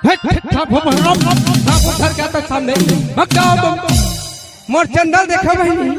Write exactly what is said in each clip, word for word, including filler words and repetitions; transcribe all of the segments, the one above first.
हट, हट, ठाकुर भैरव, ठाकुर धर के आता सामने। भग जाओ तुम। मोर चंदा ल देखे बहिनी।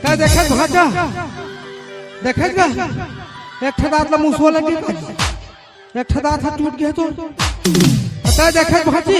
तैं देखे भांचा? देखे गा? एक ठे दांत ला मुसवा लगे का? एक ठे दांत ह टूट गे तो। तैं देखे भांची?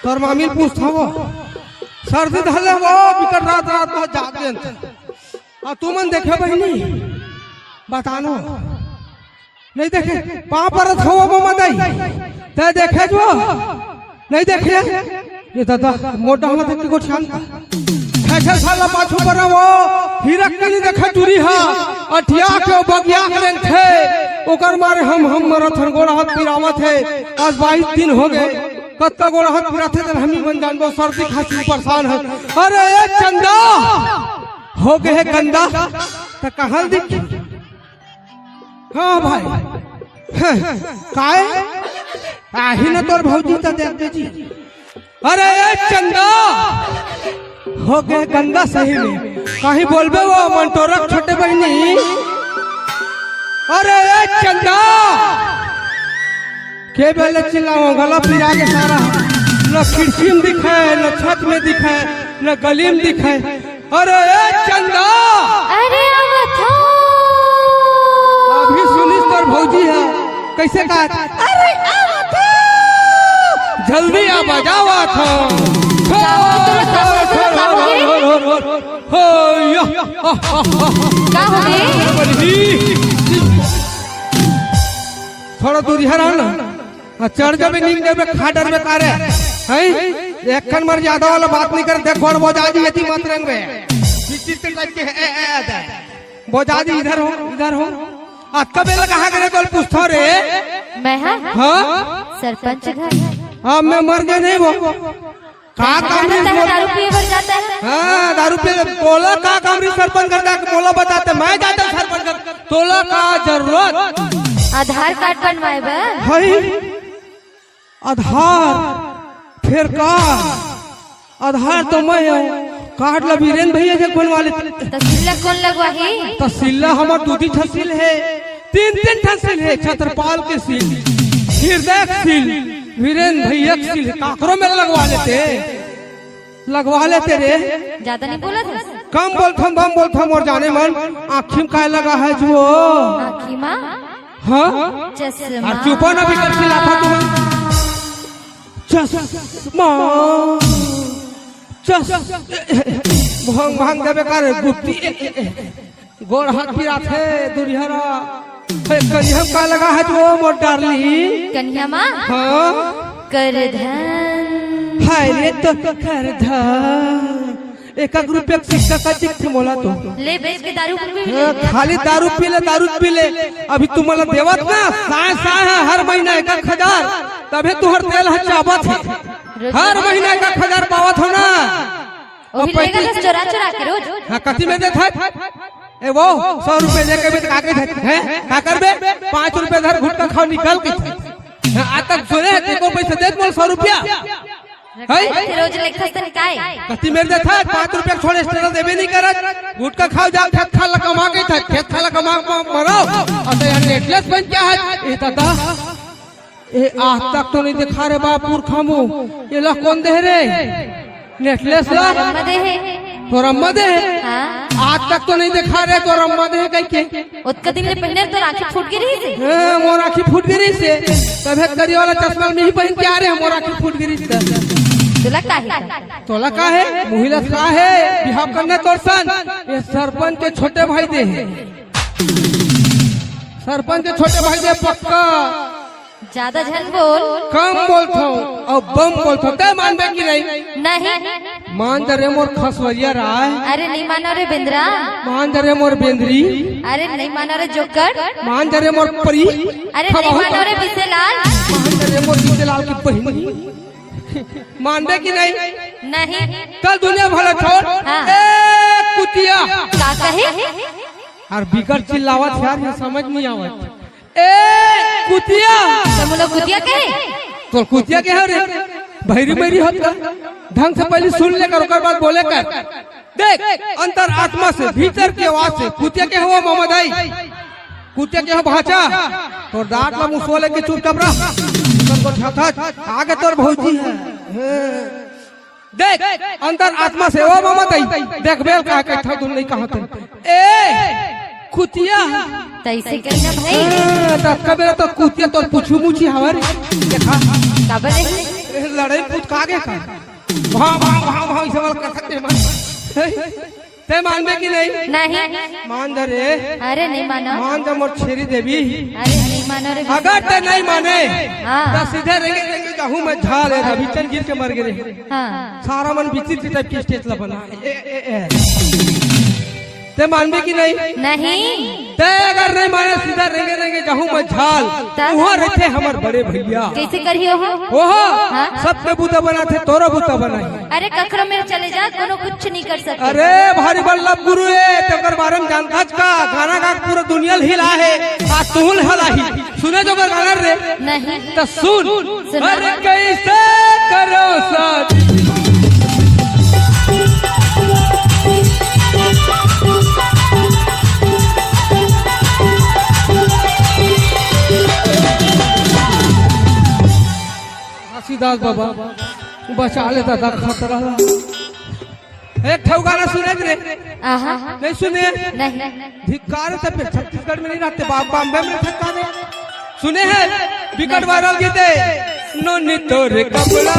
तोर मामी ल पूछत हंव। सर्दी धर ले वो, बिकट रात रात भर जाग गेन। अउ तुमन देखे बहिनी? बता न। नइ देखे, पांव परत हंव ममा दाई। तैं देखे जो? नइ देखे? ए ददा, मोर डहर देख के गोठियान का। छे छे साल ला पाछू परे वो, हिरक के नइ देखे टूरी हा। अठिया के वो बगिया के रेंगथे। ओकर मारे हम, हम मरत हन, गोड़ हाथ पिरावत हे। आज बाईस दिन होगे। कतका गोड़ हाथ पिराथे तेन हमी मन जानबो, सर्दी खांसी परेशान हे। अरे ए चंदा, होगे हे गंदा, त कहां ल दिख? हां भाई। हं, काय? आही न तोर भौजी त देख दे जी। अरे ए चंदा, होगे गंदा सही में। कहीं बोलबे वो मंटोरा के छोटे बहिनी। अरे ए चंदा, के बेले चिल्लावंव, गला पिरा गे सारा। न खिड़की में दिखे, न छत में दिखे, न गली में दिखे। अरे ए चंदा! अरे आवत हंव। अभी सुनिस तोर भौजी ह। कइसे कहत? अरे आवत हंव। जल्दी आ, बजावत हंव। का हो, तुमन सब सुन, का हो गे? हो, या। का हो गे? बड़ी। थोड़ा दूरिहा रह ना। हां, चढ़ जाबे, नींद जाबे, खा डरबे का रे? हैं? एक खन मर जादा वाला बात नइ करे, देख, गोड़ बोजा जी, एती मत रेंगबे। विचित्र टाइप के हे, ए, ए, ए, दे। बोजा जी, इधर हो, इधर हो। अतका बेला कहां गे रे, तोला पूछथंव रे। मैं हां? हां? सरपंच घर। हां, मैं मर गे नहीं वो। का काम रे? दारू पिए बर जाता है। हां, दारू पिए। बोला का काम रे सरपंच घर जाके, बोला बताते, मैं जाता हूं सरपंच घर। तोला का जरूरत? आधार कार्ड बनवाए बर। हई, आधार, फेर का? आधार तो मैं हंव, कार्ड ला वीरेन भैया जग बनवा लेते। त सील ला कोन लगवाही? त सील ला हमर दू दी ठन सील हे, तीन तीन ठन सील हे, छत्रपाल के सील, हृदय के सील, वीरेन भैया के सील, काकरो मेर लगवा लेते। लगवा लेते रे। जादा नइ बोलत हस। कम बोलथंव, बम बोलथंव, मोर जाने मन। आँखी म काय लगा हे जुवो? आँखी म? हाँ? चश्मा। अउ चुपा ना, बिकट चिल्लाथा तुमन। चश्मा। चश-, भांग, भांग देबे का रे, गुप्ती। गोड़ हाथ पिराथे, दुरिहा रा। हे, कनिहा म का लगा हे जुवो, मोर डार्लिंग? कनिहा म? हाँ। करधन। हाय रे, तो करधन। एक एक रुपया के सिक्का का दिखथे मोला तो। ले, बेच के दारू पी ले। हाँ, खाली दारू पी ले, दारू पी ले। अभी तुमन ला देवत ना, साय साय हे, हर महीना एक एक हजार। तभे तुंहर तेल ह चाबत हे। रोज हर महीना एक एक हजार पावत हंव ना। ओही अब लेगा पैंतीस दस चोरा चोरा के रोज। हाँ, कति में देत हस? ए वो, सौ रुपया लेके भी तो का करबे? हैं? का करबे? पाँच रुपया धर, गुटखा खाव, निकल के। हाँ, आज तक सुने हे, तेको पैसा देत मोला सौ रुपया। हैं? रोज लेथस त निकाय। कति में देत हस? पाँच रुपया छोड़, extra देबे नइ करत। गुटखा खाव, जा खेत खार ला कमा के था, खेत खार ला कमा के मरो। अउ त यार नेकलेस पहिन के हे, ए दादा। ए, आज तक तो नइ देखा रे बाप, पुरखा मू। एला कोन दे रे? नेकलेस ला? हमर अम्मा दे हे। तोर अम्मा दे हे? हाँ। आज तक तो नइ देखा रे, तोर अम्मा दे हे कहिके। ओतका दिन ले पहिने तो आँखी फूट गे रहिस हे। हाँ, मोर आँखी फूट गे रहिस हे। तभे करिया वाला चश्मा में ही पहिन के आय रेहेंव, मोर आँखी फूट गे रहिस हे। तोला का हे? तोला का हे? मुहिला का हे? बिहाव करना तोर सन। ए सरपंच के छोटे भाई दे हे। सरपंच के छोटे भाई दे हे पक्का। जादा झन बोल। कम बोलथंव अउ बम बोलथंव, तैं मानबे कि नहीं? नहीं। मान जा रे मोर खसवरिया राय। अरे नइ मानंव रे बेंदरा। मान जा रे मोर बेंदरी। अरे नइ मानंव रे जोकर। मान जा रे मोर परी। अरे नइ मानंव रे बिसेलाल। मान जा रे मोर बिसेलाल के बहिनी। मानबे कि नहीं? नहीं। चल दुनिया भला छोड़। हाँ। ए कुतिया। का कहे? अउ बिकट चिल्लावत हे यार, ये समझ नइ आवत। ए, कुतिया! त मोला कुतिया कहे? तोला कुतिया कहे रे? भैरी मैरी होत का? ढंग से पहिली सुन ले कर, ओकर बाद बोले कर। देख, अंतर आत्मा से, भीतर के आवाज से, कुतिया कहे वो ममा दाई? कुतिया कहे वो भांचा? तोर दांत ला मुसवा लेके चुपचाप रह। गोठा था, आगे तोर भौजी है। हे। देख, अंदर आत्मा से, ओ मामा तई, देख बेल का कहत हव, दुन नहीं कहत हव। ए, कुतिया। तइसे कही ना भाई। ए, त कबे तो कुतिया तोर पूछू मुछी हवा रे। देखा। का बोले? ए, लड़ाई पूत का गे का? वहाँ, वहाँ, वहाँ, वहाँ, इसे वाला कर सकते हैं, मान। तैं मानबे कि नहीं? नहीं। मान जा रे। अरे नहीं मानो। मान जा मोर छेरी देवी। अरे नहीं मानो रे। अगर तैं नहीं माने, हाँ। त सीधे रेंगे रेंगे जाहूँ मैं झाल, ए, रविचंद गिर के मर गे रे। हाँ। सारा मन विचित्र टाइप के स्टेज ला बना। ए, ए, ए। तैं मानबे कि नहीं? नहीं। तैं अगर नहीं माने, सीधा रेंगे रेंगे जाहूँ मैं झाल। तब? उहाँ रहिथे हमर बड़े भैया। कइसे करही ओहा? ओहा हाँ? सबके बुता बनाथे, तोरो बुता बनाही। अरे कखरो मेर चले जा, कोनो कुछ नहीं कर सके। अरे भारी बल्लभ गुरु ए, तेकर बारे में जानथस का? गाना गा के पूरा दुनिया ल हिला हे, आज तुहूँ ल हिलाही। सुने जो गाना रे। नहीं। त सुन। सुना। अरे कैसे करो शादी। घासीदास बाबा, बचा ले दादा खतरा। एक ठऊ गाना सुने रे। आहा। नहीं सुने? नहीं। धिक्कार है, तब छत्तीसगढ़ में नहीं रहते, बा-, बॉम्बे में रहता है। सुने हैं? विकट वायरल गीत है। नोनी तोरे कपड़ा।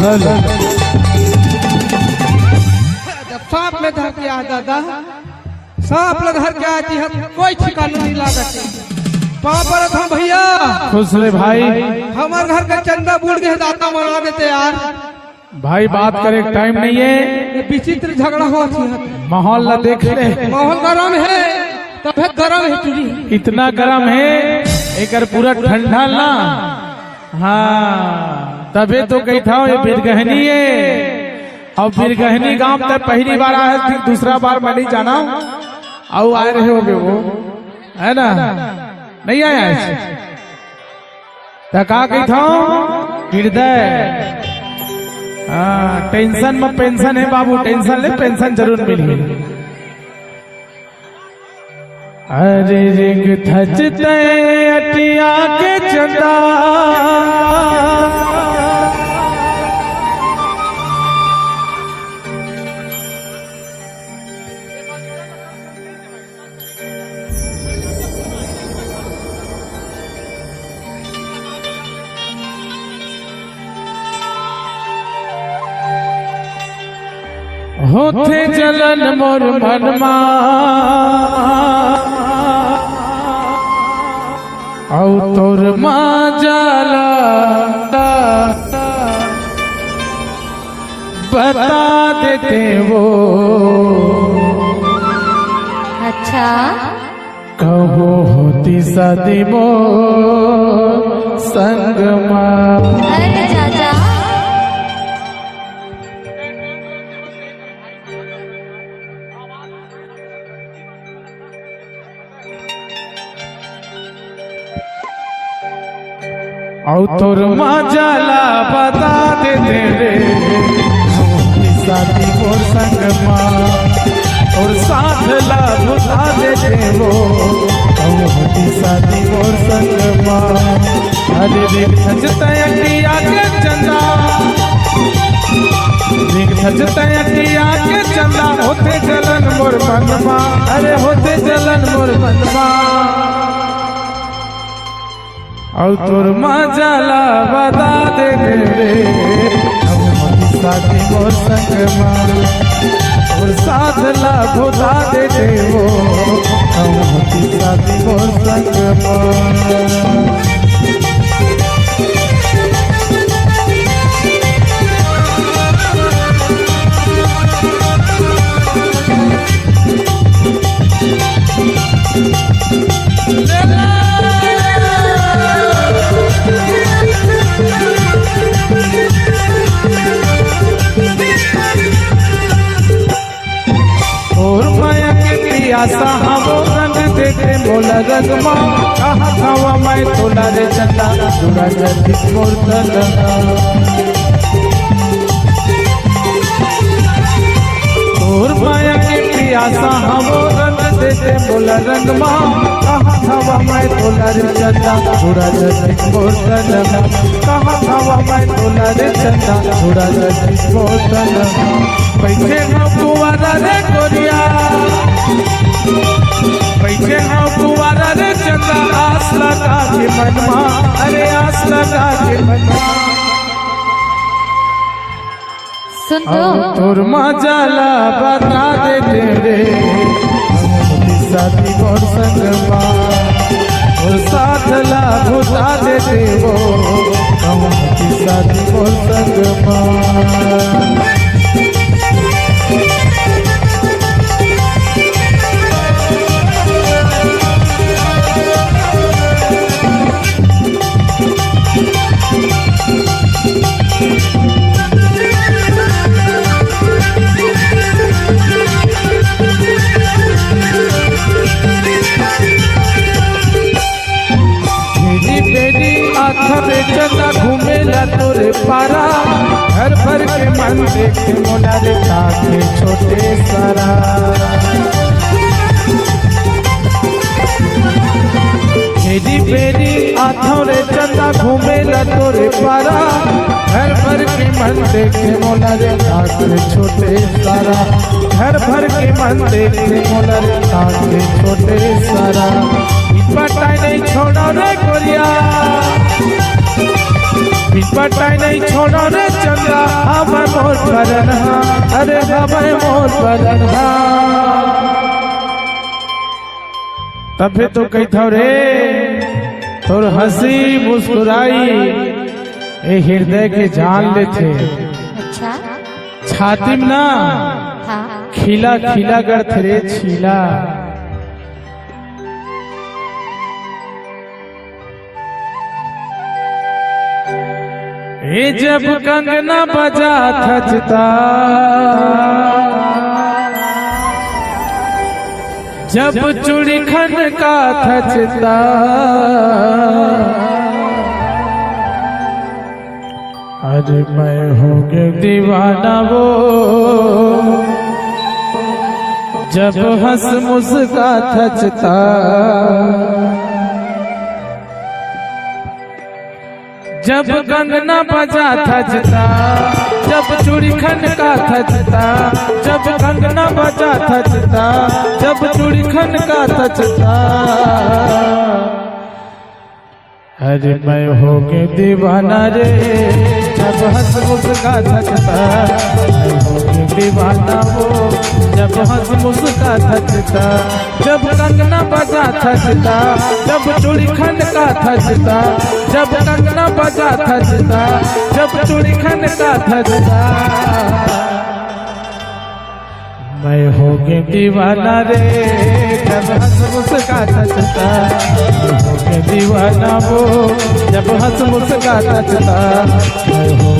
हेलो। जब सांप में धर के आ दादा, सांप ल धर के आ जी, हम कोई ठिकाना नहीं लागत। पाँव परत हँव भैया। खुश रहे भाई। हमर घर का चंदा बूड़ गे, दाता बना देते यार। भाई, बात करे के टाइम नहीं है। ये विचित्र झगड़ा होत हे। माहौल ला देख ले। माहौल गरम है, तभे गरम है चुरी। इतना गरम है, एकर पूरा ठंडा ना। हाँ, तभे तो कहिथँव ये बिरगहनी है। अउ बिरगहनी गांव तक पहली बार आए, फिर दूसरा बार मैं नहीं जाना। अउ आए रहे होगे वो, है ना? नहीं आया है। त का कहिथँव? हृदय। हाँ, टेंशन में पेंशन है बाबू, टेंशन ले, पेंशन जरूर मिलही। अरे रेंगथस तैं अंटिया के चंदा। होथे जलन मोर मन मा, अउ तोर माँ जाला बता देते वो। अच्छा। कहो होती शादी मोर संग मा। अरे चाचा। अउ तोर मजा ला बता देते रे, कहूँ होती शादी मोर संग मा, अउ साथ ला भुला देते वो, कहूँ होती शादी मोर संग मा। अरे रेंगथस तैं अंटिया के चंदा, रेंगथस तैं अंटिया के चंदा, होथे जलन मोर मन मा, अरे होथे जलन मोर मन मा। अउ तोर मजा ला बता देते रे, कहूँ होती शादी मोर संग मा, अउ साथ ला भुला देते वो, कहूँ होती शादी मोर संग मा। तोर मया के पिया आसा हवो रंग देते मोला रंग मा, कहा खावा मैं तोला रे चंदा, जुड़ा जतिस मोर तन। तोर माया के पियासा हवो रंग देते मोला रंग मा, कहा खावा मैं तोला रे चंदा, जुड़ा जतिस मोर तन। कहा खावा मैं तोला रे चंदा, जुड़ा जतिस मोर तन। बैठे हव कुवारा रे गोरिया, बैठे हव कुवारा रे चंदा, आस लगा के मनमा, अरे आस लगा के मनमा। सुन तो। अब तोर मजा ला बता देते रे, शादी मोर संग मा, तोर साथ ला भुता देते वो, शादी मोर संग मा। भेरी भेरी आथन रे चंदा घूमे ला तोरे पारा, घर भर के मन देखे मोला रे ताके छोटे सारा। भेरी भेरी आथन रे चंदा घूमे ला तोरे पारा, घर भर के मन देखे मोला रे ताके छोटे सारा, घर भर के मन देखे मोला रे ताके छोटे सारा। पटाई नहीं छोड़ा रे गोरिया, पटाई नहीं छोड़ा रे चंदा, हवय मोर परनहा, अरे हवय मोर परनहा। तभे तो कहिथव रे, तोर हंसी मुस्कुराई ए हृदय के जान लेथे। अच्छा। छाती में ना हाँ। खिला खिला गढ़थे रे छीला। ए जब कंगना बजाथच त, जब चूड़ी खनकाथच त, अरे मैं हो गे दीवाना वो, जब हंस मुस्काथच त। जब कंगना बजाथच त, जब चूड़ी खनकाथच त, जब कंगना बजाथच त, जब चूड़ी खनकाथच त। अरे मैं हो गे दीवाना रे, जब हंस मुस्काथच त। मैं हो गे दीवाना वो, जब हंस मुस्काथच त। जब कंगना बजाथच त, जब चूड़ी खनकाथच त, जब कंगना बजाथच त, जब चूड़ी खनकाथच त। मैं हो गे दीवाना रे, जब हंस मुस्काथच त। मैं हो गे दीवाना वो, जब हंस मुस्काथच त। मैं हो